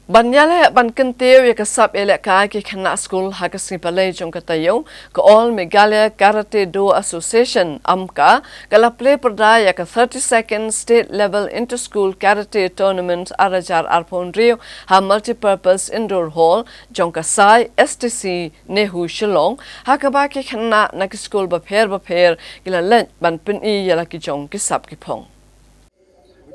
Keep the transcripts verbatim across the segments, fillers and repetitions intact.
Ban ïaleh ban kyntiew ïa ka sap ïalehkai ki khynnah skul ha ka sngi Palei jong ka taïew, ka All Meghalaya Karate Do Association, AMKA, ka la plie pyrda ïa ka thirty-second State Level Inter-School Karate Tournament ar hajar arphew hynriew ha Multipurpose Indoor Hall jong ka SAI S T C NEHU Shillong, ha kaba ki khynnah na ki skul bapher bapher ki la leit ban pyni ïa la ki jong ki sap ki phong.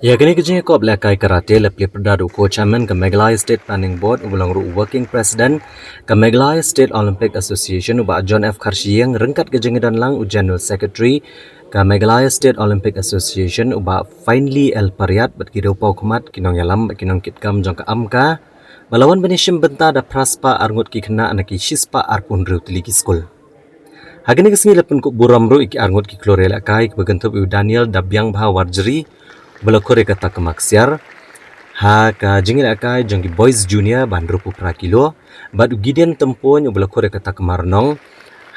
Ïa kane ka jingïakop lehkai karate la plie pyrda da u co-chairman ka Meghalaya State Planning Board, uba long ruh u working president ka Meghalaya State Olympic Association, u Bah John F Kharshiing, ryngkat ka jingdon lang u general secretary ka Meghalaya State Olympic Association, u Bah Finely L Pariat, bad ki riewpawkhmat, ki nongïalam bad ki nongkitkam jong ka AMKA, ba la wan ban ïashim bynta da phra spah arngut ki khynnah na ki shi spah arphew hynriew tylli ki skul. Ha kane ka sngi la pynkup burom ruh ïa ki arngut ki khlur ïalehkai, kiba kynthup ïa u Daniel Dabiangbha Warjri, uba la khur ïa ka takma ksiar ha ka jingïalehkai jong ki boys junior ba hynriewphew phra kilo, bad u Gideon Tympuin, uba la khur ïa ka takma rnong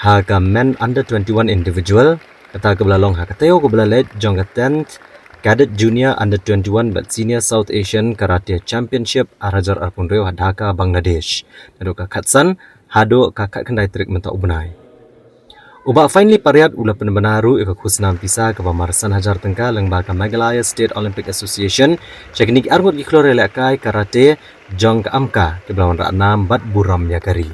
ha ka men under twenty-one individual, kata kaba la long ha ka taïew kaba la leit jong ka tenth Cadet Junior Under twenty-one bad Senior South Asian Karate Championship ar hajar arphew hynriew ha Dhaka, Bangladesh, naduh ka khatsan haduh ka khatkhyndai tarik mynta u bnai. U Bah Finely Pariat u la pynbna ruh ïa ka khusnam pisa kaba mar san hajar tyngka lyngba ka Meghalaya State Olympic Association sha kine ki arngut ki khlur ïalehkai karate jong ka AMKA, kiba la wanrah nam bad burom ïa ka ri.